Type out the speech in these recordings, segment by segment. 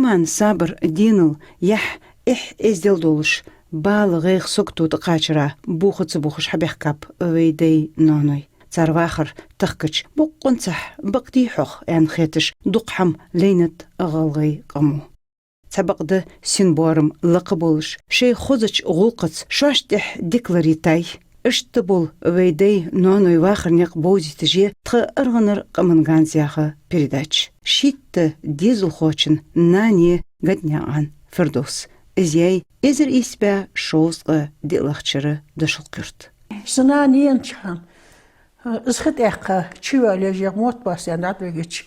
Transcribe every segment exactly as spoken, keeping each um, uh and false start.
Ман сабар, денал, яхь, эхь, эздел долаш, бала, гӀайгӀа, сагото тӀакхачара буха ца бухаш хьабаьхкаб вай даьй ноаной. Цар вахар тахкача, боккъонцахь бакъдий хьох аьнна хеташ, дукха хӀама лайнад гӀалгӀай къамо. Цхьабакъда син боарам лакха болаш, шоай хозача гӀулакхаца шоашта тӀехьа дика ларийтай. Иштта бола вай даьй ноаной вахара никъ бовзийташ я тха аргӀанара «Къаман ганз» яха передача. Шийтта дезалхочун нана я Гаданаькъан Фирдовс. Из яьй эзар ийс бӀаь шовзткъа диълагӀча шера Дошалкъа-Юрта. Са нана еннача хана, из хи тӀехьа чувоалаеш я мотт бассен дӀадвигача,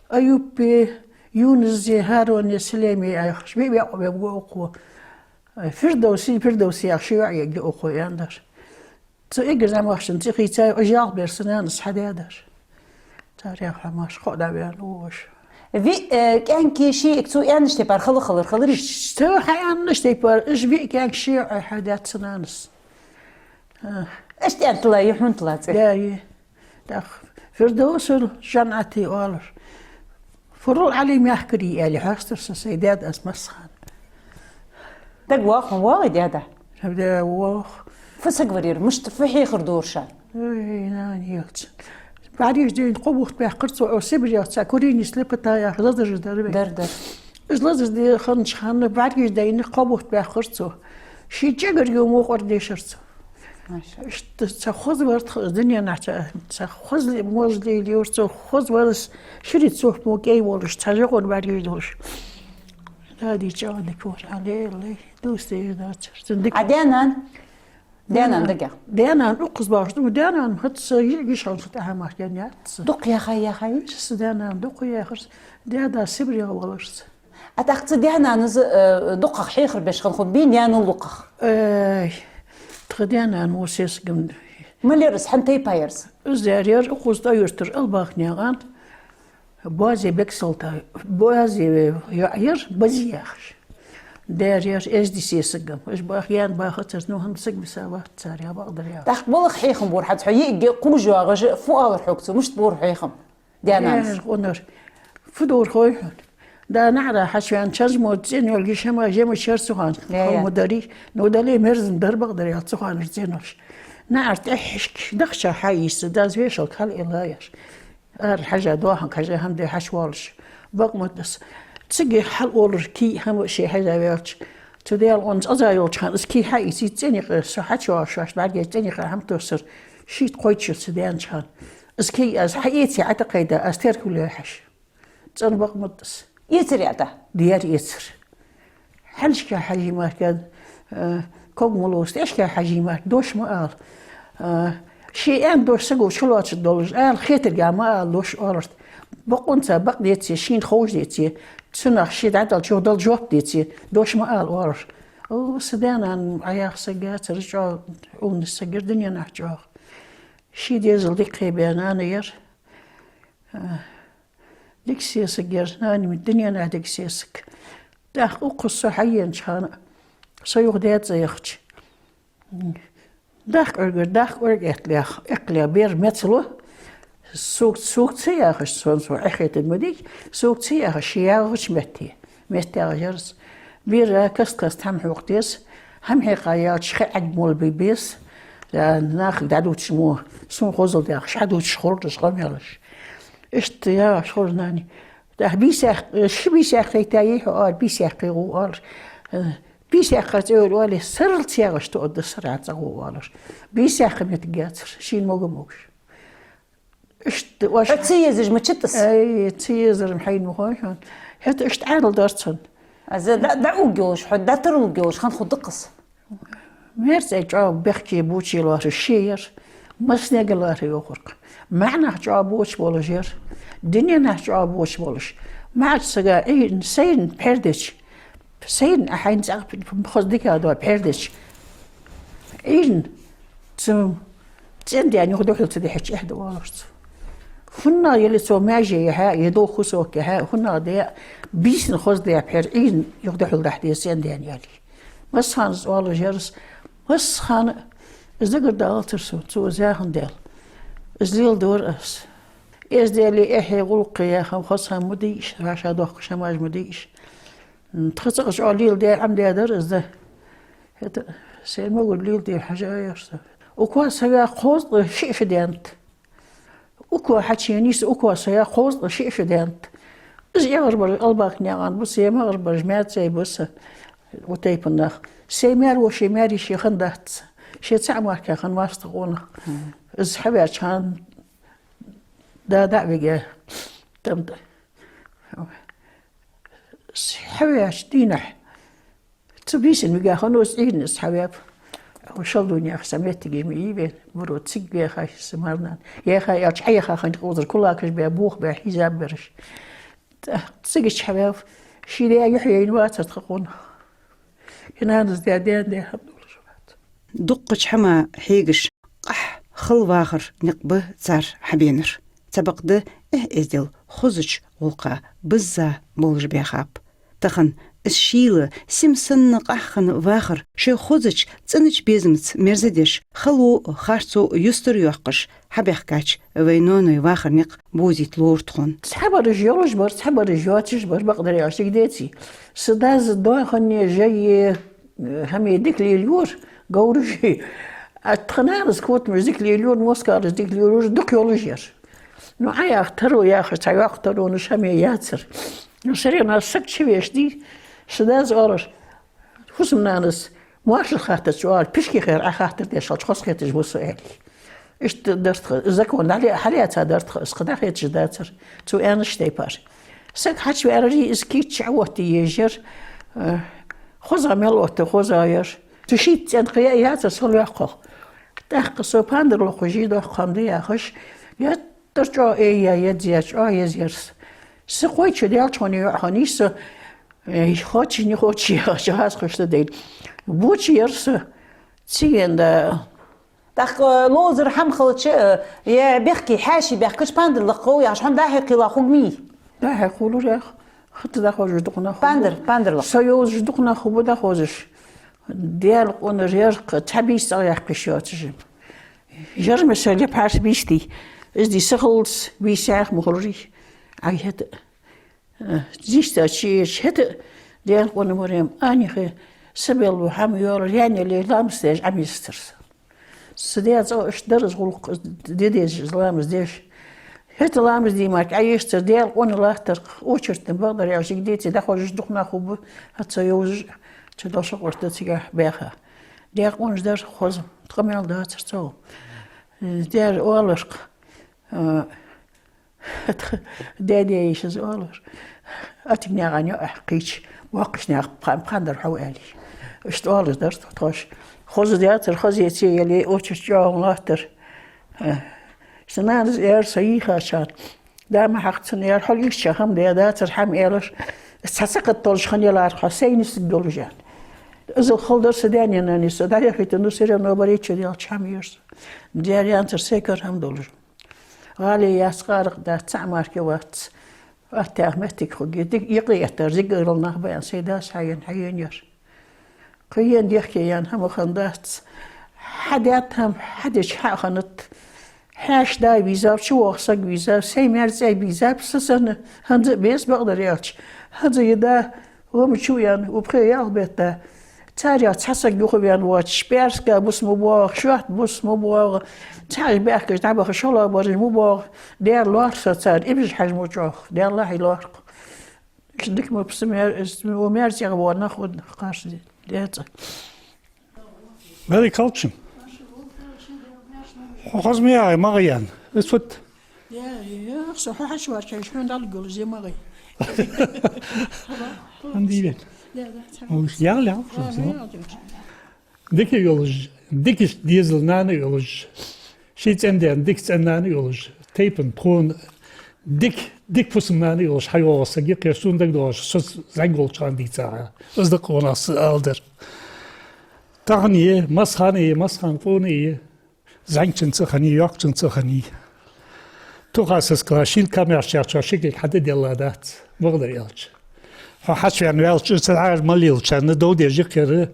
Аюпи, Юнуси, ХӀаруни, Салими яхаш, виъ ваькъа вевго укхо. Фирдовси, Фирдовси яхаш, ши йоӀ ергья укхо, аьннадар. Цу эггара зӀамагӀчун цӀи хийцай, уж ялх бер са нанас хьадаьдар. Цар яха хӀамаш кхоъ дӀаваьнна вож. Виъ, э, кӀаьнки, ши йиӀиг цо аьннача тайпара хала хилар, хиларий? Цо хьааьннача тайпара, уж виъ кӀаьнк, ши йоӀ хьадаьд са нанас. Э. Иштта аьнна тиллай хьона, тиллай цӀи? Да, е. ТӀаккха Фирдовсал ЖанӀати оалар. Фурул Ӏали мехкарий аьле хьестар са сай даьда аз массахана. Дага воагӀа хьона, воагӀий даьда? Да, воагӀа. Фу саг вар ер, мишта, фу хьехар дора шоана? Ой, нана, елча. БӀаргаш дайна кхо бутт баьккхар цо, о, Сибрехьа цхьа куриная слепота яха лазаш дар вай. Дар, дар. Из лазаш де ханча хана бӀаргаш дайна кхо бутт баьккхар цо. Ший чӀагарга мукъар дешар цо. Маша. Иштта цхьа хоза вар тха дуненахь, цхьа, цхьа хоза мозал лелаяр цо, хоза вар из, ширача цуппа мо кӀай волаш, цхьа жагӀур бӀаргаш долаш. Дади чӀоагӀа дика вар, аллай, аллай, дувца дезаш дацар. Цун дика. А даь-нана? Даь-нана дагахь? Даь-нана укхаза бахаш, ну, даь-нана хӀанз са йиӀигаш хьалха тӀехьа мара даьннад са. Дукха яхай, яхай? Са даь-нана дукха яхар, даьда Сибрехьа валарца. А тӀаккха цу даь-нанас, э, дукхагӀа хьехар беш хиннабий наьнал дукхагӀа? Ай, тха даь-нана мо сесагам. Мала яр из, хьан тайпа яр из? Из яр, яр укхаза ТӀой-Юртара Албакнаькъан Боазе Бексолта, Боазе йоӀ яр, Бази яхаш. Даьра яр Эзди сесагам. Уж баха, ен бахацар, ну, хӀанз саг биса вац цар, я бакъдар я. ТӀаккха балха хьехам бора хьа цу хьо йиӀига кхувш йоагӀаш, фу оалар хьога цо, мишта бора хьехам? Даь-нанас. Э, гӀонар. Фу дора хой хьона? Да наӀара хьачувена чаз мо цӀен йолга шама жема шер цу хана. Е, е. Хьо ма дарий. Ну, дале мерзан дар бакъдар ял цу ханара цӀенош. НаӀар тӀехьашка дахча хьаийца, дас вешалка хьал ила яш. Ара хьажа, доахан хьажа, хӀама де хьачувоалаш. Бакъ ма дас. Цига хьал олар кий хӀама ше хьажа ваьлча. Цу Даьла гӀонца аза йолча хана, из кий хьаийцийта цӀен юкъе, со хьачувоагӀаш, шоаш бӀаргех цӀен юкъе хӀама тоссар, шийтта-кхойтта шу цу даьннача хана. Из кий аз хьаэце, ӀотӀакхайда, аз теркал йой хьажа. ЦӀена бакъ ма дас. Эцарий ӀотӀа? Даьра эцар. Хьалхашка хьажий мара, э, ког ма ловза, тӀехьашка хьажий мара, дош ма ала. Э, ше аьнна дош саго чулоацаш долаш, ала хетарга ма ала дош оалар. Бокъонца бакъ деце, шийна ховш деце, цунах ше дӀадала чух дала жоп деце, дош ма ала оалар. О, са даь-нана Ӏаяха саг яцар, чӀоагӀа Ӏовнаш саг яр дуненахь чӀоагӀа. Ший дезал дика кхебаь нана яр. Э, дика сесаг яр, нана ма дуненахь дика сесаг. ТӀаккха укхаза со хьаеннача хана, со юха даь цӀа яхача. Даха кӀоаргара, даха кӀоарга этталехь, эккхалехь бер мецало. Сога, сога ца яхаш, сона со Ӏехетар ма дий, сога ца яхаш, ше ягӀача метте. Метте ягӀаш яр из. Бера каст-каста хӀама хьокха деза, хӀама хьекха яьлча хи Ӏаг мол бе беза. Я нахага дӀадувцаш мо, сона хозал дехаш, хьадувцаш хургдаш, гӀо мелаш. Иштта ягӀаш хур нани. ТӀаккха бийсех, ши бийсех тайта йий хьо, оалар, бийсех кхы гӀо, оалар. Бийсех кхы цӀе йолаш оале, сарралца ягӀаш тоъаргда сара цӀагӀо, оалар. Бийсех кхы меттиг яцар, шийна мога могаш. Иштта оаш. Хьо ца езаш ма читас? Ай, ца езар-м хьайна ма хой хьона. ХӀаьта иштта Ӏаьдал дар цун. Аз дӀа, дӀа уг йолаш, хьо дӀатарал уг йолаш, хӀана хургда-кх из? Мерцай чӀоагӀа бехке боча лоархӀаш ше яр. Массанега лоархӀа йоахаргда. МаӀа нах чӀоагӀа боча болаш яр. Дунен нах чӀоагӀа боча болаш. МаӀача сага Ӏийна, сайран пхьер деча. Сайран а хьайна цӀагӀа хоза дика дола пхьер деча. Ӏийна цу цӀен-даьна юха духьал ца дихьача, эхь да оалар цо. ХӀанна яле цо маьже яхьа, е дов кусок яхьа, хӀанна де, бийсанна хоза даь пхьер Ӏийна юха духьал дахьа деза цӀен-даьна яле. Массахана из оалаш яр из, массахана из дагардалацар сона, цо из яхандаь. Из леладора аз. Эздели эхье гӀулакхе яхам, хоза хӀама ма дий уж, вӀашагӀдоаккхаш хӀамаш ма дий уж. Тха цӀагӀа чӀоагӀа леладаь Ӏомадаьдар из да. ХӀаьта сай могар леладе хьажа а яр со. Укхо сага кхозткъа шиъ шу даьннад. Укхо хьачуена нийса, укхо сага кхозткъа шиъ шу даьннад. Из эгӀарбараш Албакнаькъан ба, сай магӀарбараш Маьрцай ба са, у тайпан нах. Сай маьр-воша, маьр-йиша хиннадац. Ше цаӀ мара хинна моастагӀа къонах. Из хьаваьча хана да дӀа а вига, там да. Хьаваьча дийнахьа, цу бийсан вига хиннав из, Ӏуйранна из хьаваьв. Шалдунех са моттиге ма йий вайна, Буро цига ваьхай са марнана. Яьхай аьлча, Ӏайха хиннай укхазара кулакаш баь, бух баь, хьийзаб бераш. ТӀаккха цига чу хьаваьв, ший даь юхь яйна вацар тха къонах. Хьа нанас даь, даь, даь хӀама долаш вац. Дуккхача хӀама хьегаш, къахьа хала вахара никъ ба цар хьабенар. Цхьабакъда, эхь-эздел хозача гӀулакха бизза болаш баьхаб. Тахан из шийла, сим санна къахьа хинна вахар шоай хозача, цӀенача безамца мерза деш, хало, харцо юстара йоаккхаш хьабаьхкача вай ноаной вахара никъ бовзийта ловра тхона. Цхьабараш йолаш бар, цхьабараш йоацаш бар, бакъдар аьлча, дика деций. Са дас доахане, жае, э, хӀама дика лелайора, говраш. А тха нанас котамаш дика лелайора, москалаш дика лелайора, дукха йолаш яр. Ну, Ӏа яха таро яхаш, цхьа йоккха таронаш, хӀама яцар. Ну, сарена саг чувеш дий, са дас оалар: «Фусам-нанас, моаршал хаттача оалар, пишке хер Ӏа хаттар деш хилча, хоза хеташ ва со», — аьле. Иштта дар тха, закон дӀале-, хьалаьца дар тха, из кхы дӀахеташ дацар, цо аьннача тайпара. Саг хьачуваьлар, из кийча чу Ӏооттае езаш яр, э, хоза мел отта, хоза яр. Цу шийтта цӀен кхы яа яцар со лоаккхагӀа. ТӀаккха со пандар локхаш, жий доаккха хӀама да яхаш, я Тар чӀоагӀа эйя, еза яр, чӀоагӀа еза яр са. Са кхойтта шу даьлча хьона йоӀ хиннай со, э, хочешь, не хочешь, яхача хьаьсахуш да дайна. Боча яр со, цигенда. ТӀаккха, э, ловзар хӀама хилча, э, е бехке хьаьший баьхкача пандар лакхгӀов яхаш, хьона дӀа-хьа кхийла хургья? ДӀа-хьа кхоллар яха, хӀаьта дӀахозаш дукха нах хул. Пандар, пандар лакха. Со йовзаш дукха нах хургба дӀахозаш. Даьла къонаш яр-кх, цхьа бийса цӀагӀа яьккхаш йоацаш. Жар-м са лепхьаш бийсдий. Из дий са хилац, бийса яха ма хуларий. Ай хӀаьта, э, зистачи хӀаьта, Даьла къона Марем, анихе са беллу хӀама йола, яьннеле ламаз деш Ӏомийстар со. Са даь цӀагӀа иштта дар из гӀулакх, де дезаш из ламаз деш. ХӀаьта ламаз дий мара Ӏоешцар, Даьла къона латтар-кх, очередь тӀа, бакъдар аьлча, дика деций, дӀахозаш дукха нах хургба, хӀанз со йовзаш, чу дошо къорта цигахь баьха. Даьла къонаш дар хоза, тха мел дацар цо. Даьра оалар-кх, а, даь-даь йишас оалар. Атигнаькъан йоӀ кхийча, боккхача наьха пхан-, пхандар хьо аьле. Иштта оалаш дар тхо-, тхоаш. Хоза дацар, хоза яций яле, очередь чӀоагӀа латтар. Э, са нанас аьлар со йийхачарна: «Да, ма хьакха цунна, — аьлар, — хьол ийрча хӀама даь дацар, хӀама аьлар. Цхьа сакхат долаш хинна ялар хьо, сайна саг долаш», — аьнна. Иззал хала дар са даьна-нанна, со дӀаяхийта, ну, всё равно баречо делча хӀама яр со. Даьра, янзар сай кара хӀама долаш. ГӀале яц, къаракъ дац, цаӀ мара вац. Аттех моттиг хургья, дика юкъе эттар, дика гӀирал нах ба аьнна, сай дас хьаена, хьаена яр. Кхы ена дехке яьнна хӀама хиннадац. Хьадаьд хӀама, хьадича хьа а хиннад. Хьаьша да вийзав, чувоагӀа саг вийзав, сай маьр-цӀай бийзаб, са санна, хӀанз а беза, бакъдар аьлча. ХӀанз а я да, ва ма чу яьнна, укх пхе-ялх бетта. Царех цхьа саг юха ваьнна воацаш, пӀаьраска бус ма боагӀа, шоатта бус ма боагӀа, цхьаьж баьхкаш дӀабаха шоллагӀбараш ма боагӀа, Даьра, лоархӀ со царна, имжа хьажа ма чӀоагӀа, Даьла лахьи лоархӀ. Дика ма пса маьр-, из ма маьр-цӀагӀа вола нах ва кхарс децӀа. Валик Халчин. Хьо хоза ма яхай, ма гӀа ян. Из фуд? Я, я, со хьо хьачуварча, хьона далга йолаш зе ма гӀай. Хандилен. Я, да, цхьа. ЯгӀал, ягӀал, я, я, я. Дика йолаш, дика дезал нана йолаш, ший цӀен-даь дика цӀен-нана йолаш, тайпан тхона дика, дика фусам-нана йолаш хьайоагӀа саг я-кх ер, сона дагадоагӀаш, со зӀамига волча хана дийцача. Из да-кх ванах са аладар. Тахан е, массахана е, массахана къона е. ЗӀамигачунца а хиннай, йоккхачунца а хиннай. Тухасовскала шин камаьршача ши кулг хьатӀадилла дац, бакъдар аьлча. Хьо хьачувена ваьлча, цу Ӏар мел лелачарна дов деш я-кх ер.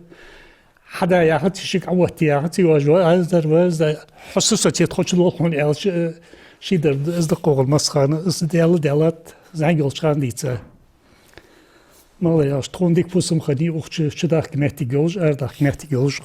Хьада яхац, ши кулг Ӏооттае яхац, йожа ва аз дар, ва аз дар. Хьо са социйта тхо чу лол хьона аьлча, Ши дар да из даккхагӀа массахана, из даьлла даьллад зӀамига йолча хана дийца. Малав аьлча, тхона дика фусам хиннай укх чу, чудахка моттиг йолаш, арадахка моттиг йолаш.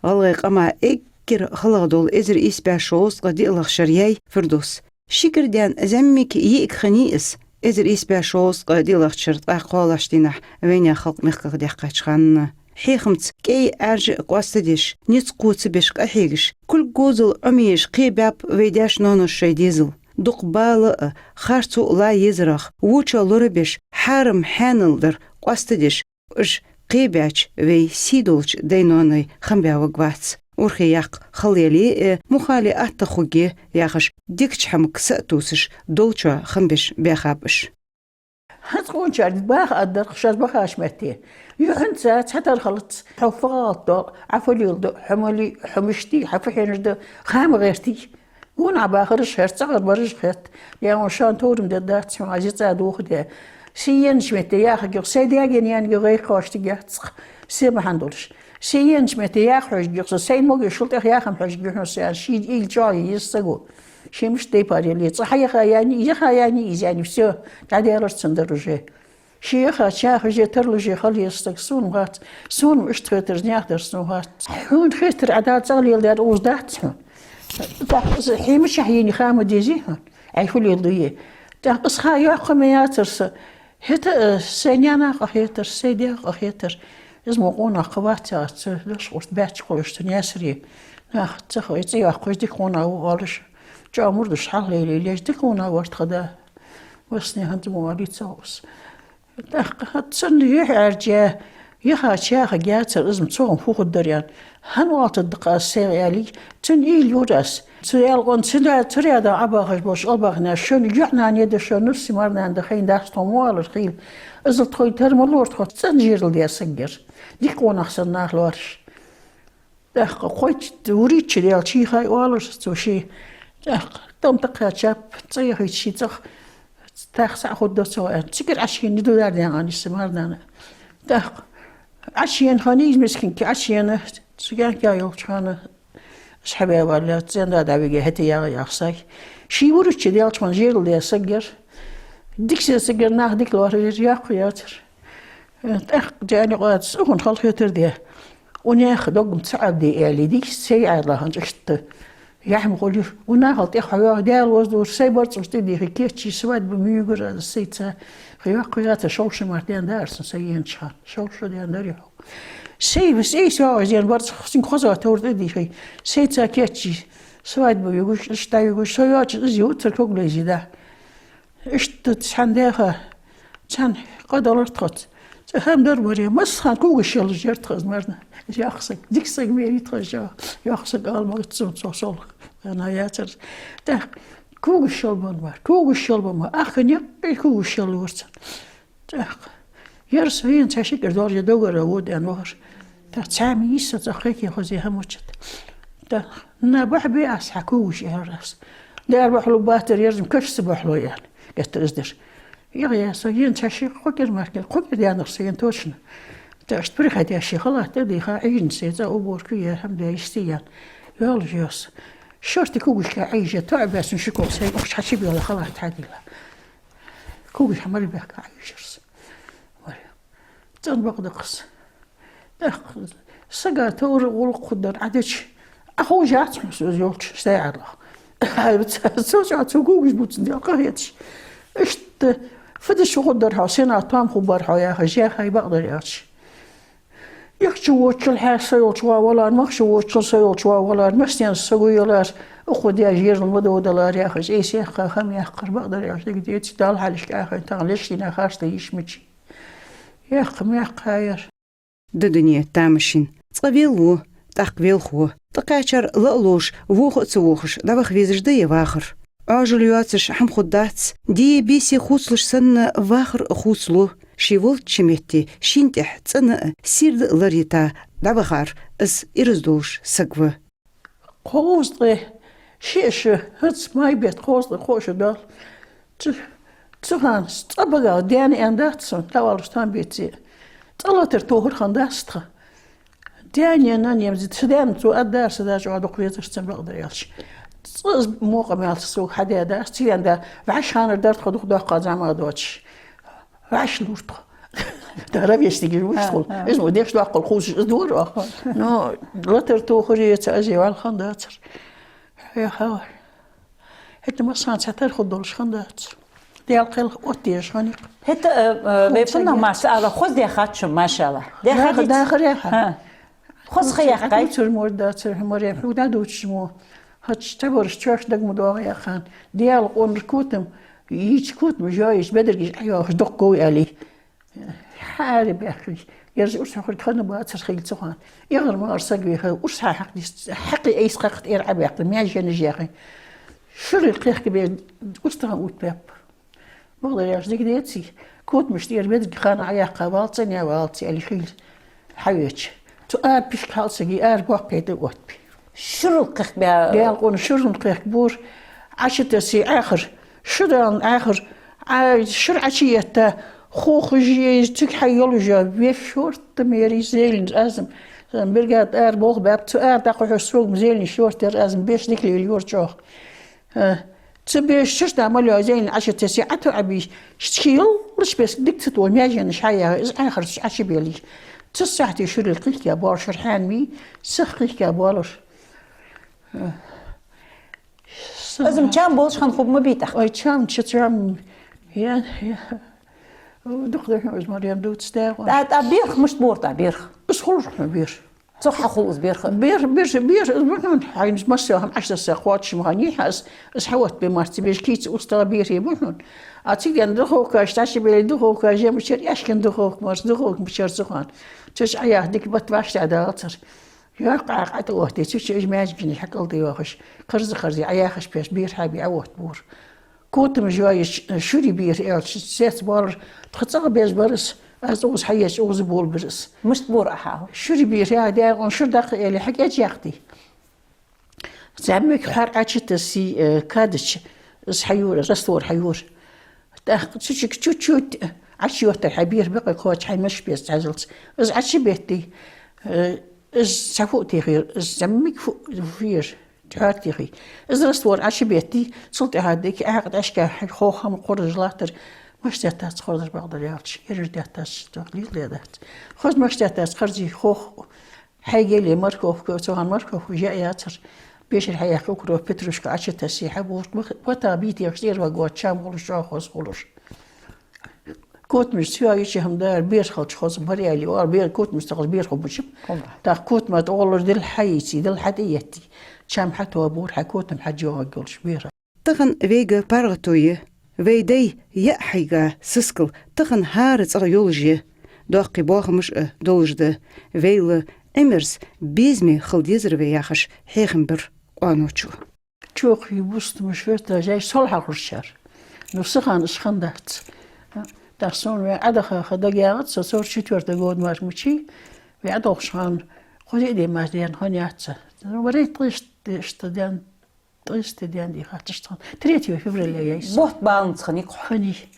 ГӀалгӀай къаман эггара халагӀа дола эзар ийс бӀаь шовзткъа диълагӀча шера яьй Фирдус. Ши кара даьнна зӀамига йиӀиг хиннай из. Эзар ийс бӀаь шовзткъа диълагӀча шера ткъаь кхоалагӀча дийнахьа вайнаьха халкъ мехках даьккхача хана, хьехамца кӀай-Ӏаьржа а къоастадеш, низ кхоачабеш къахьегаш, кулг говзал Ӏомаеш кхебаьб вай даьш-ноанаш шоай дезал. Дукха бала а, харцо а ла езарах, вочох лорабеш, хьарам-хьаьнал дар къоастадеш, уж кхебаьча вай сий долча дай-ноаной хам баь варгвац. Урхе яккха хала яле а, мухали атта хургья яхаш, дикача хӀамага са а тувсаш, долчоа хам беш баьхаб уж. ХӀанз къоначар баха аргдар шоаш бахача метте. Юххьанца цхьатарра хилац, хьо фу гӀалат ду, Ӏа фу леладу, хьо ма ле, хьо мишта дий, хьо фу хьежаш да, ха ма гӀертий. Гонахьа бахараш хет, цӀагӀара бараш хет. Е хьона шоана турам дергдац хьона, аз из цӀа дохаде. Се еннача метте яхаргья-кх, сай даьга-наьнага гӀайгӀа кхоачийтаргьяц-кх, се бахьан долаш. Се еннача метте яха хьожаргья-кх со, сайна могашал тӀех яхам хьожаргья хьона со, аьнна, ший уйла чӀоагӀъе еза саго. Ше мишта тайпара яле а, цкъа хьаяха яьннай, яха яьннай из, яьннай, всё, дӀадаьлар цун дарже. Ше яхача яха, ше тарлуш хила еза саг сона хац, сона-м иштта хетар, наьха дар сона хац. Хьона хетар, Ӏа Дала цӀагӀа леладаьр укхаза дац хьона. ТӀаккха из хье мичахьа енай ха ма дезий хьона, Ӏа фу леладу е. ТӀаккха из ха йоаккхаргья-м яцар са, хӀаьта а сай наьнах къахетар, сай даьх къахетар. Из мо къонах кхы вац яхаш, цу лашкъурта баьчча кхолаш цу Наьсаре. Нах ца хой, цӀи йоаккхаш, дика къонах ва оалаш. ЧӀоагӀа мурдаш хьалха лелаеш, дика къонах вар тха да. Васне хӀанз мо оалий ца ховш. ТӀаккха хӀанз цунна юхь Ӏаьржа, яхача яхаргьяцар, из-м цох-м фу хургдар аьнна. ХӀана оалийтаргда-кх аз сайга аьле, цунна уйла йора аз. Цу ялкъонца, цу да-, цу рядах Ӏобахаш болча албаха наьха, шоана юхьнана да, шоана нусси марнана да, хайна дац тхона мо алар хийла. Из тхоай тара ма лора, тхо цӀена жерал даь саг яр. Дика къонах санна нах лоархӀаш. ТӀаккха кхойтта, вурийтта шу даьлча, хьийхай оалар цо ше. ТӀаккха тӀом тӀакхаьчаб, цӀа яхийта ший цӀагӀа, тӀаккха цхьа хургда цо аьнна. Цигара Ӏочуена ду дар даьгӀан из са марнана. ТӀаккха Ӏочуена хиннай из мискинка, Ӏочуена, цу гаьнкахь йолча хана, из хьабаь валлалца, цӀен да дӀавига, хӀаьта ягӀа яха саг. Ше вурийтта шу даьлча хана жерал даь саг яр. Дика сесаг яр, нах дика лоархӀар, йоккха яцар. Э, тӀаккха Джани къоаца, укхунна хала хетар де. Укх наьха дог-м ца Ӏабде аьле, дика сай Ӏаьдала хӀанз иштта. Яхь ма хулий, укх нахал тӀех хьо йоагӀа, Даьла воазур, сай барзкъаш тӀадийхе, кечъяь свадьба ма югар аз сайца. Хьо йоккха яцар, шовзткъа шу мара даьннадар са, са еннача хана. Шовзткъа шу даьннадар хьо. Сай, сай, сай йоагӀаш даьнна барзкъа, цунга хоза товр тӀадийхе, сайца кечъяь свадьба югаш, иштта югаш, со йоацаш из ювцар ког лайзе да. Иштта цхьан даьха, цхьан къа далар тхоца. Цхьа хӀама дар варе, массахана когаш йолаш яр тха из марна. Йоккха саг, дика саг вери тха жа, йоккха саг ала ма гӀаццун цо сол. Вена яцар. ТӀаккха когаш йолаш бар, когаш йолаш бар, ахка никъ когаш йолаш вар цун. ТӀаккха. Яр со вена цхьа ши кӀира долча догара вода аьнна вахар. ТӀаккха цхьа ма йиса цӀа кхайке хоза хӀама мучат. ТӀаккха. На бахьа бе аз хьа когаш, аьлар аз. Дера бахьалу баттар, яр-м кашца бахьалу аьнна. Геттара из дер. Йоах, я со вена цхьа ши кхо кӀира мара кӀира, кхо кӀира даьннад со вена точно. ТӀаккха иштта приходящий халат тӀадийха, Ӏийжа сайца уборка е, хӀама де йисте аьнна. Йолаш йоса. Шортий когашка Ӏийжа, тоӀабаьсса ши ког сай, укх чу хьачубелла халат хьадийла. Когаш хьа мара баьхка Ӏийжар со. Варе. ЦӀена бакъда-кх из. ТӀаккха сага товр, гӀулакх хургдар Ӏадича, Ӏа ховш яц хьона со из йолча сай Ӏаьдалах. Цо чӀоагӀа цо когаш бувцаш, Даьла къахеташ. Иштта фу дича хургдар хьо, сенах тоам хургбар хьо яхаш, яхай бакъдар аьлча. Ихча вочул хьа са йолча ва валар, махча вочул са йолча ва валар, массанена саго ялар, укхо даь жерал ма довдалар яхаш, айса яьккха, хӀама яьккхар бакъдар аьлча, дика деций, Далла хьалхашка Ӏахайна тахан лечдина харц да йиш мичай. Яьккха-м яьккхаяр. Да дуне тамашийна. Цкъа велла ва, тӀаккха велха ва. ТӀакхаьчар ла а ловш, воха а ца вохаш, дӀаваха везаш да е вахар. Ӏоажал йоацаш хӀама хургдац, ди-бийса хувцалуш санна вахар а хувцалу. Ше волча метте шийна тӀехьа цӀена а, сийрда а ларйита дӀавахар из ираз долаш саг ва. Кхузткъеи шиъ шу, хӀанз май бетта кхузткъеи кхо шу доал. Цу, цу хана цкъа багах даьна аьннадац сона, дӀаваллалца тхьамбийце. ЦӀа латар тохар хиннадац тха. Даьна, нанна емза, са даьна цо аргдар, са да чӀоагӀа дукха везар цунна, бакъдар аьлча. Цкъа из мукъа мел сога хьадаьдац, цигара да вӀашагӀанара дар тхо дукха доккха зӀамагӀа доацаш. ВӀаши лур тхо. Да ровесник из вуш хул. Из мо деш доккхал хузаш из дора оха. Но латар тохаре ца азе валхан дацар. Хье, хьавар. ХӀаьта массанца цхьатарра хургдолаш хиннадац. Даьла кхел оттаеш хиннай-кх. ХӀаьта, э, э, вай фуннагӀа мара ала, хоза даьхад шун, машалла. Даьхад, дахар яха. ХӀа. Хоза ха яьккхай. Цур морд дацар, хӀа, Марем, хьога дӀадувцаш мо. ХӀаьта цхьабараш чош дага ма доагӀа яхаш. Даьла къонахчун котам, йийча котам, жоа йийча бедаргаш Ӏайоахаш дукха гов аьле. Хьаара баьхкий. Ераш урс хьокхарг хана бацар хила цу хана. ЭгӀар-магӀар саг веха, урс хьа хьакхадис, хьакхий айса кхакхат эр Ӏабаьккхар, маьженаш яхий. Шурал кхехкабе устагӀа утбаьб. Бакъдар яхаш дика деций, котамаш тӀера бедарг хана Ӏаяккха валцане валци, аьле хила хьавеча. Цу ара пишк хьалсаги, ара боккхий тӀа оттабий. Шурал кхехкабе. Даьла къона шурал кхехкабора, Ӏочутесса Ӏаьхар, шурал Ӏаьхар, Ӏа-, шура Ӏочуетта, хохаш е, цига хьайоалаш е, вешта шортта мери зелень аз-м, бригада ара болх баьб, цу ара дӀакхухьаш сога-м зелень шортта яр, аз-м беш дика лелайора чӀоагӀа. Э, цу беш шура да мел йола зелень Ӏочутесса, ӀотоӀабий, ши йолаш бес дика ца тоха, маьженаш хьаяха, из Ӏаьхараш Ӏочубелий. Цу сахьте шурал кхехкаб бола шура хьаьнамий, сиха кхехкаб болаш. Из-м чам болаш хинна хургба ма бий тӀаккха. Ой, чам, ча чам. Я, я. Дукха да хьона из, Марем, дувца дагӀа. ТӀа, тӀа берх мишта бора тӀа берх? Из хулаш хьона берх. Цох хьахул из берх? Берх, берх, берх, из ба хьона. Хьайна масса хӀама Ӏочутесса кхоачаш ма хиннай хьа из, из хьаоттабе мара ца безаш кийца устагӀа берхе ба хьона. А цига духовкаш, тӀачубеле духовка, жемачар, аьшкан духовка, мара духовка мичара цу хана. Цу чу Ӏаяха дика бат вӀаштӀехьадалацар. Йоккха Ӏаькха тӀа оттае, цу чу уж маьженаш хьакӀалдайоахаш, кхарза-кхарза Ӏаяхаш пеш берхьа бе Ӏаоттабора. Котам жоа йийча, шура бера аьлча, цецбалар, тхо цӀагӀа беш бар из, аз укхаза хьаеча, укхаза болабир из. Мишта бора Ӏа? Шура бера, я, Даьла къона шура даккха аьле, хьакӀечъяьккхий. ЗӀамига хьор Ӏочутессий, э, кадача, из хьайора, раствор хьайора. ТӀаккха цу чу чуть-чуть Ӏочуйоттар хьа берх бакъ кхоачаш хьай мишта беза цхьажалца. Из Ӏочубеттий, э, из цхьа фу техар, из зӀамига фу, фу яр, тхьор техий. Из раствор Ӏочубеттий, цул тӀехьагӀа дика Ӏаькха тӀашка хьай хох хӀама кхорзаш латтар, мишта деттац кхорзар бакъдар аьлча, ераш деттац, дох лилла дац. Хоза мишта деттац кхарзий хох, хьайга яле морковка, цу хана морковка жа яцар. Бешара хьаяьккха укроп, петрушка Ӏочутессий хьабора, вата битехаш тӀера вагоа чам хулаш, чӀоагӀа хоза хулаш. Котамаш цу йоа йича хӀама дар, берхалча хоза бар аьле, ора бер-, котамаш ца хоза берхо бучаб. ТӀаккха котама тӀагӀоллаш дилла хьайийций, дилла хьатӀаеттий. Чам хьатобора, хьа котам хьа жоагӀа йолаш бера. Тахан вайга паргӀато я, вай дай яа хьайга сискал тахан хӀара цӀагӀа йолаш я, доккхий боахамаш а долаш да, вайла Ӏимерза безаме хила дезар вай яхаш хьехам бир къоаночо. Чокхий, бустамаш, фертажаш сол хьахулаш яр. Ну, са хана уж хиннадац. ТӀаккха сона вай Ӏодахача дагаяц, со сорок четвёртый год мара мичай, вай Ӏодохача хана кхо-диъ ди мара даьнна хиннаяц. Ну, варе ткъаь иштта, иштта даьнна, ткъаь иштта ди даьнна дий хац, иштта хиннай. Третьего февраля яй са. Бутт баланца хиннай-кх хьона. Хиннай.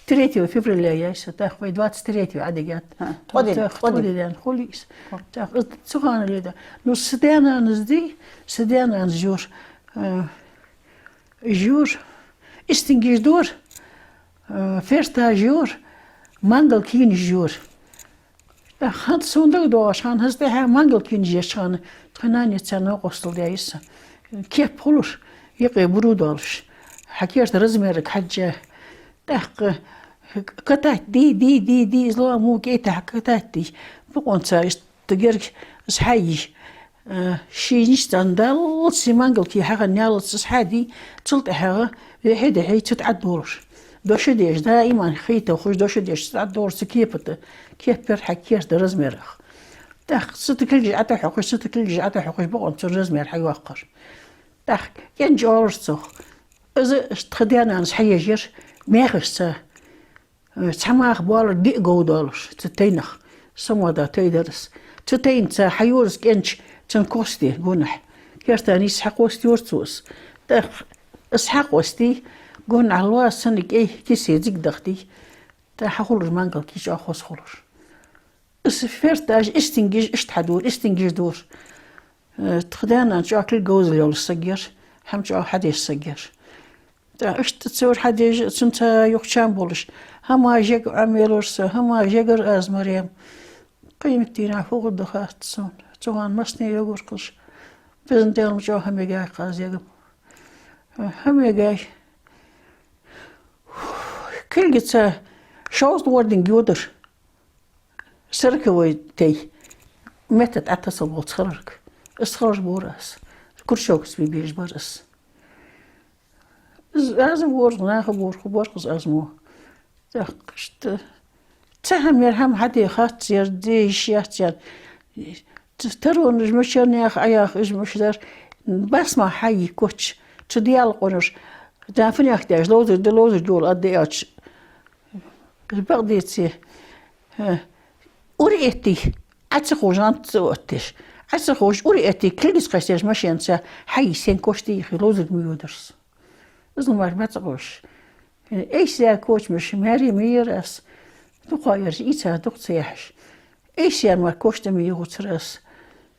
Третьего февраля яй са, тӀаккха вай двадцать третьего Ӏодигад. ХӀа, ткъо ди, ткъо ди. ТӀаккха ткъо ди даьнна хулий из. ТӀаккха из цу хана леда. Ну, са даь-нанас дий, са даь-нанас йора, э, йора, истингаш дора, э, фертаж йора, мангал кийнаш йора. ХӀанз сона дагадоагӀаш хана, хӀанз тӀехьа мангал кийнаш еча хана, тха нанеца новкъостал даьй са. Кеп хулаш, юкъе буро долаш. Хьа керта размерага хьежжа. ТӀаккха катать дий, дий, дий, дий, из лоам во кӀайтахьа катать дий. Бокъонца иштта герга из хьайий. Э, шийна иштта цӀена даллалца, мангал кий хьахинна яллалца из хьадий, цул тӀехьагӀа вехьа-дехьа цу тӀа Ӏодолаш. Дош деш, даиман хий тохаш, дош деш цу тӀа Ӏодолаш цу кепа тӀа. Кеп яр хьа керта размерах. ТӀаккха цу тӀа кулгаш ӀотӀахьокхаш, цу тӀа кулгаш ӀотӀахьокхаш, бокъонца цун размер хьайоаккхар. ТӀаккха кӀенча оалаш цох. Из тха даь-нанас хьаеш яр маьхашца. Цхьа маха боалар диъ гов долаш, цу тайнах. Самода тай дар из. Цу тайнаца хьайора из кӀенч цун косте гонахьа. Керта нийсса хьакъоастайора цо из. ТӀаккха из хьакъоастий, гонахьа лоа санна кӀай кисе зиг дахтий. ТӀаккха хьахулар мангал кий чӀоагӀа хоза хулар. Из фертаж, истингаш иштта хьадора, истингаш дора. Э, тха даь-нана чӀоагӀа кулг говзал йолаш саг яр, хӀама чӀоагӀа хьадеш саг яр. ТӀаккха иштта цура хьадеш, цунца юха чам болаш. ХӀама жега Ӏомаелар со, хӀама жегар аз, Марем. Кхыметтел дийнахьа фу хургда хац сона. Цу хана массане йоагӀар-кх уж. Безам Даьла, ма чӀоагӀа хӀама егай-кх аз егам. ХӀама егай. Кулгаца шовзткъа орденга йодар. Сороковой тей. Меттала Ӏотасса волча ханарга. Из хилар бора аз. Крючокаца бе безаш бар аз. Из аз ворхӀ, наха ворхӀ, ворхӀ из аз мо. ТӀаккха иштта цхьа хӀама яр, хӀама хьаде хац яр, де йиш яц яр. Таронаш мичара наха Ӏояха, уж мича дар. Басма хьайий коча, цу Даьла къонаш. Да фунех деш, ловзар да, ловзар дола ада аьлча. Бакъдеций, э, ура эттий, Ӏа ца ховш, гӀант ца оттадеш. Ӏа ца ховш, ура эттий, кулгаца кхесташ машенаца хьайий сен кошта йийхе, ловзарга ма йодар со. Из ламар бац къош. Эйсаь кочамаш маьре ма йир аз. Дукха яраш, ийца дукха ца яхьаш. Эйсаь мара кошта ма йийхуцар аз.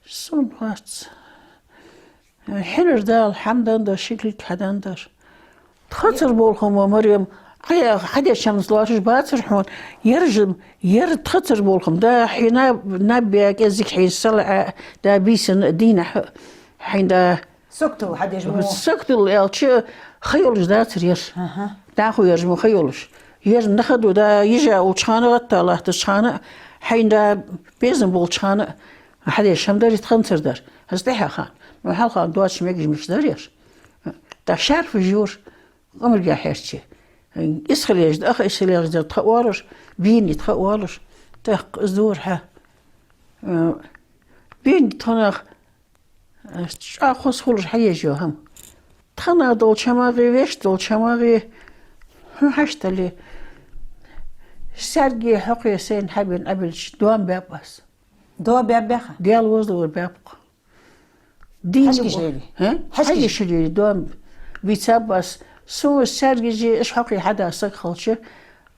Сона хац. Хьинар Дала хӀама деннадар, ши кулг хьаденнадар. Тхацар болхам, Марем, хьаяха, хьадеш хӀаманца лоархӀаш бацар хьона. Ер жим, ер тхацар болхам. Да хьина наб бе кӀезига хьайна салаӀа, да бийсанна дийнахьа хьайна да. Согтул хьадеш мо. Согтул аьлча, ха йолаш дацар ер. Аха. ДӀахо ераш мо ха йолаш. Ер нах а ду, да, йижа волча хана, гӀатта латтача хана, хьайна да безам болча хана, хьадеш хӀама дар, тхацар дар. Аз тӀехьа хана. Ну, хьалха доацаш мегаш мича дар ер. ТӀаккха шарфаш йора, къамарга хьерча. Исхилеш да, аха исхилеш дар тха оалаш, бийна тха оалаш. ТӀаккха из дора хьа. Э, бийна тхонах, э, чӀоагӀа хоза хулаш хьаеш йола хӀама. Тханах долча хӀамагӀеи, вешта долча хӀамагӀеи, хӀу хьаштали. Саьрги хьокхеи сайна хьабена Ӏобиллача, доам баьб аз. Доам баьб баьха? Даьла возалора баьб-кх. Дийна ХьажкӀий бу-, жери? ХӀа? ХьажкӀий ХьажкӀий жери. Жери, доам бийцаб аз. Сона саьрги жи, иш хьокхий хьада саг хилча,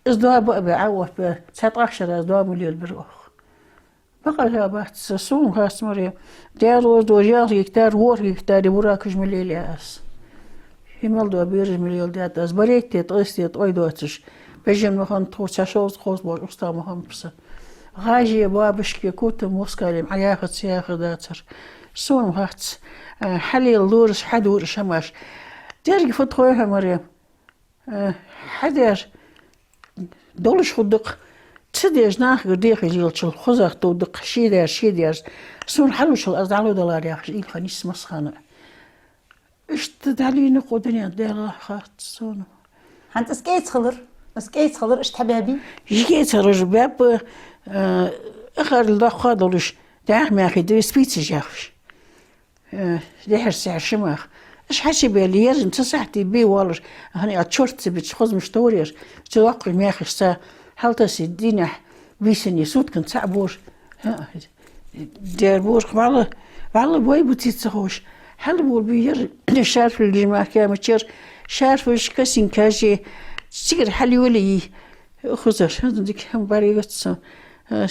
из доам ба а бе, Ӏа а оттабе, цхьа ткъаьхк шера аз доам ма лелабир оаха. Бакъ а бац, сона хац, Марем. Даьла возалора ялх гектар, ворхӀ гектаре буракаш ма лелаяь аз. ХӀимал доа бераш ма леладаьд аз. Барайтта, ткъестта, ткъой доацаш. Бежан ма хиннаб тхо, цхьа шовзткъа хоза болаш устагӀа ма хиннаб са. ГӀажий, Бабушкин, Кутам, Москалем Ӏа яхар, ца яхар дацар. Сона хац, э, хьалел лораш, хьадора уж хӀамаш. Деррига фу тхой хьо, Марем? Э, хьадер долаш хургда-кх, ца деш нахагара дехаш лелачул хозагӀа товргда-кх, ший дар, ший дар. Сона хьалучул аз дӀалургдолаш яхаш, уйла хиннай са массахана. Иштта дӀалийна-кх укх дунен, Даьлах хац сона. ХӀанз из кӀайца хилар, из кӀайца хилар иштта хьабаьбий? Из кӀайца хилар баьб, э, ахарла доккха долаш, дӀаьха-маьхий да, спицаш яхаш. Э, дехьара-сехьара ши мах. Уж хьачубаьле, ерригача цу сахьте бе воаллаш, хӀана аьлча чорт ца бича, хозмаш товр яр, цу доккхий мехашца хьалтассе дийнахьа, бийсанна, сутканна цаӀ бора. ХӀа, дер бора, валла, валла бой бу цица ховш. Хьалболабе ер шарфаш лижа мах кемачер, шарфаш, косынкаш, цигара хьалйолае. Хозаш, хӀанз дика хӀама баригац со. Э,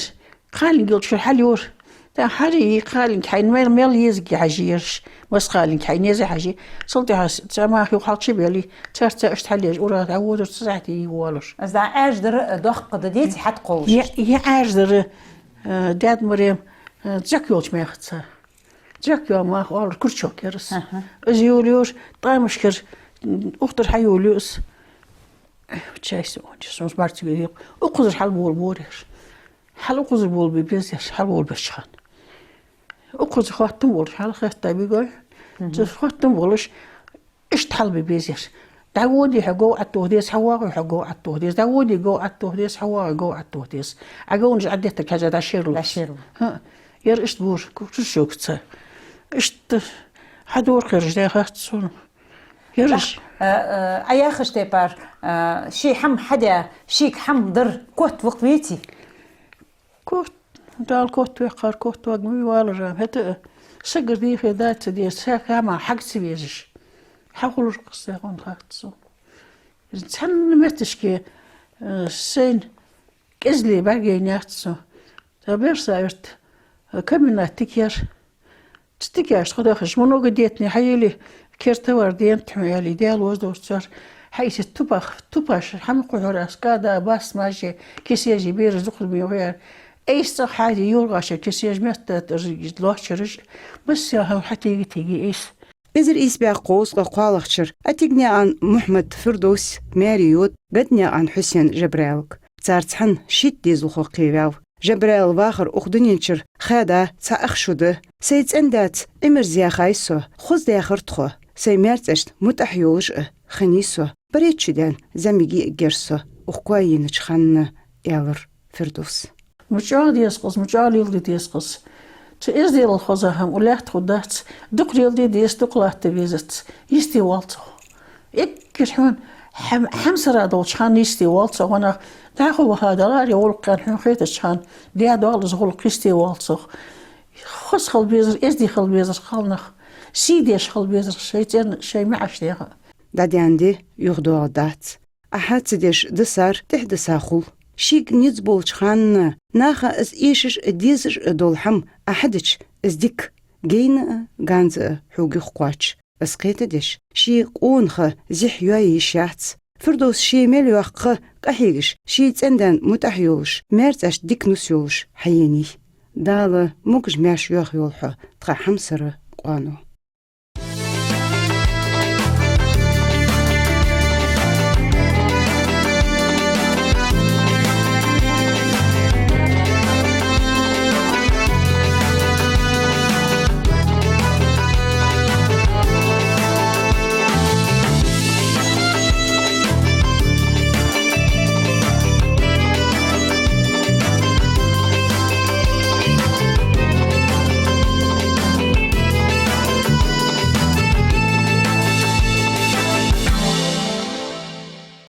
кхалинг йолча хана хьалйора. ТӀаккха хьалйий кхалинг хьайна мел, мел езаргья хьажа ераш. Масса кхалинг хьайна еза хьажа. Цул тӀехьагӀа цхьа мах юха хьалчубаьле, царца иштта хьалъеш, ура тӀа водаш, цу сахьте йий воаллаш. Из дӀа Ӏаьржа дар, э, доккха да, деций, хьатӀакхоллаш? Е, е Ӏаьржа дар, э, даьд, Марем, э, зак йолча мехаца. Зак йола мах оалар, крючок яр из. Аха. Из йолайора, тӀамашкара, м, укх тӀара хьайолаю из. Чай со, чай со, барцуг йола. Укхазара хьалболабора ераш. Хьал укхазара болабе беза ераш, хьалболабеча хана. Укхаза хоттам болаш, хьалхетта бигой. Мгм. Цу хоттам болаш, иштта хьалбе беза ераш. ДӀаводе хьо гов Ӏотоха деза, хьавоагӀе хьо гов Ӏотоха деза. ДӀаводе гов Ӏотоха деза, хьавоагӀе гов Ӏотоха деза. Ӏа говнаш Ӏодеттаргхьежа дӀашералу. ДӀашералу. ХӀа, ер иштта бора, крючокаца. Иштта хьадора-кх ераш, дӀахац сона. Ераш. Э, э, Ӏа яхача тайпара, э, ший хӀама хьадаь, шийга хӀама дар котваккха веций? Кот, Дала котваккхар, котваргвалар. ХӀаьта сагара дийхар дац ца деза, саг хӀама хьага ца везаш. Хьахулар-кх из, сагӀон хац сона. Цхьанна метташка, э, сайна кӀезига бӀаргаяйнаяц со. Цхьа берса ирт, э, комбинат тика яр. Цу тикашта тхо дахаш, много детни хьайийле, Кертавар ден тхьун аьле, Даьла воздур цар. Хьайса тупах, тупаш, хьама кхухьур аз, када, бас, маше, кисежи, бераш дукха бен гӀояр. Айса цӀа хьади юргӀаша кисеж метта тӀаржигиш лочараш, масса хьал хьатиги тиги айса. Эзар ийс бӀаь кхузткъа кхоалагӀча шера Атигнаькъан Мухьмад Фирдовс маьре йода Гаданаькъан Хьусен Жабраилга. Цар цхьана шийтта дезалхо кхеваьв. Жабраила вахар укх дунен чура хада цхьа ах шу да. Сай цӀен-даьца Ӏимерза яьхай со, хоза даьхар тхо, сай маьрцӀашта мутӀахь йолаш а хиннай со. Барайтта шу даьнна зӀамига йиӀигер со укх коа йенача хана, аьлар Фирдовс. МучӀагӀа деза-кх из, мучӀагӀа леладе деза-кх из. Цу эзделал хоза хӀама укх лаьтта хургдац. Дукха леладе деза, дукха латта везац. Йисте воал цох. Эггара хьона хьам-, хьамсара долча хана йисте воал цох, ванах дӀахо ваха даларе гӀулакх аьнна хьона хетача хана, даь доал из гӀулакх, йисте воал цох. Хоза хила безар, эздий хила безар кхалнах, сий деш хила безар шоай цӀен, шоай маӀача наьха. ДӀадаьнна ди юхадоагӀаргдац. Ахьа ца деш дисар тӀехьа диса хул. Шийга низ болча хана наха из эшаш а, дезаш а дола хӀама ахьа дича, из дика гайна а, ганза а хьога юхакхоач. Из кхетадеш, ший къонахий зехьа йоае йиш яц. Фирдовс ше мел йоаккха ха къахьегаш, ший цӀен-даьна мутӀахь йолаш, маьрцӀашта дика нус йолаш хьаенай. Дала могаш-маьрша йоахайойла хьо, тха хьамсара къоано.